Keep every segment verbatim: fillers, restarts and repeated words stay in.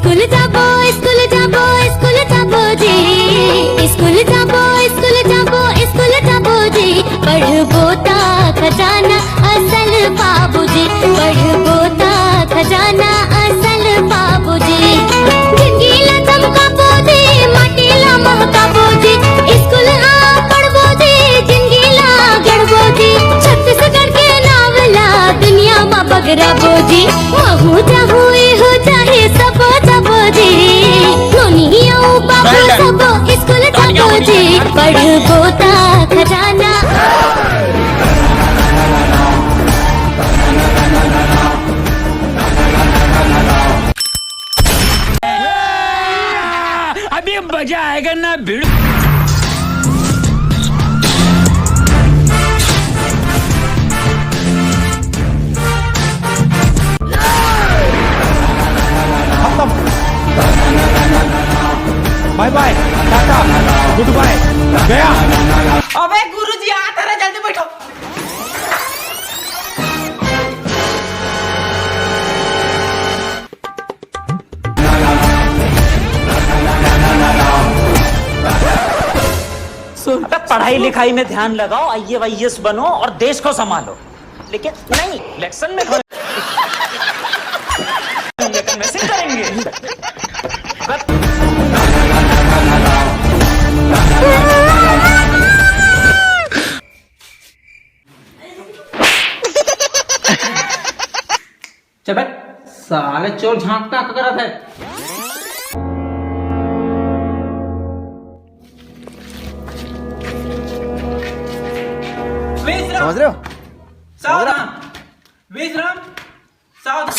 School जाबो, school जाबो, school जाबो जी। स्कूल जाबो, स्कूल जाबो, स्कूल जाबो जी। पढ़बो ता खजाना असल पाबो जी। पढ़बो ता खजाना असल पाबो जी। जिंदगी ला चमकाबो जी, माटी ला महकाबो जी। स्कूल आ पढ़बो जी, जिंदगी ला गढ़बो जी। छत्तीसगढ़ के नाव ला दुनिया मा बगराबो जी। महू जाहू ए हो चाहे सबो जाबो जी। नोनी अउ बाबू सबो स्कूल जाबो जी। पढ़बो ता खजाना। अभी मजा आएगा ना भिड़ू। खत्म। बाय बाय, टाटा, गुड बाय, गया। अबे गुरुजी, आ तो रहे, जल्दी बैठो। अबे पढ़ाई लिखाई में ध्यान लगाओ, आईएएस वाईएएस बनो और देश को संभालो। लेकिन नहीं, इलेक्शन में खड़े होंगे, कन्विंसिंग करेंगे। चल बे, साले चोर झांकता का करत है। विश्राम। समझ रहे हो? सावधान। विश्राम। सावधान।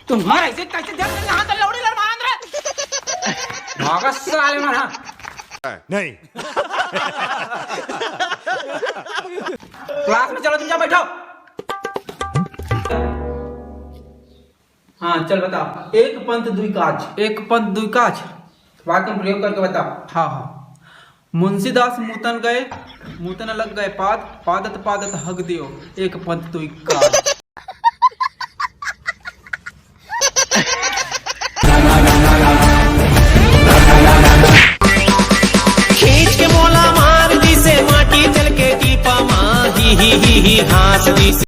तुम्हारा ऐसे कैसे ध्यान रहा था, लौड़ी लड़वा अंदर। भागा साले मरा। नहीं। क्लास में चलो, तुम जाओ बैठो। हाँ, चल बता। एक पंथ दुई काज। एक पंथ दुई काज। वाक्य में प्रयोग करके बता। हाँ, हाँ। मुंशीदास मूतन गए, मूतन लग गए पाद, पादत पादत हग दियो, एक पंथ दुई काज। खींच के मोला मार दिसे माटी चल के दीपा मा, ही, ही, ही, ही, हाँस दिसे।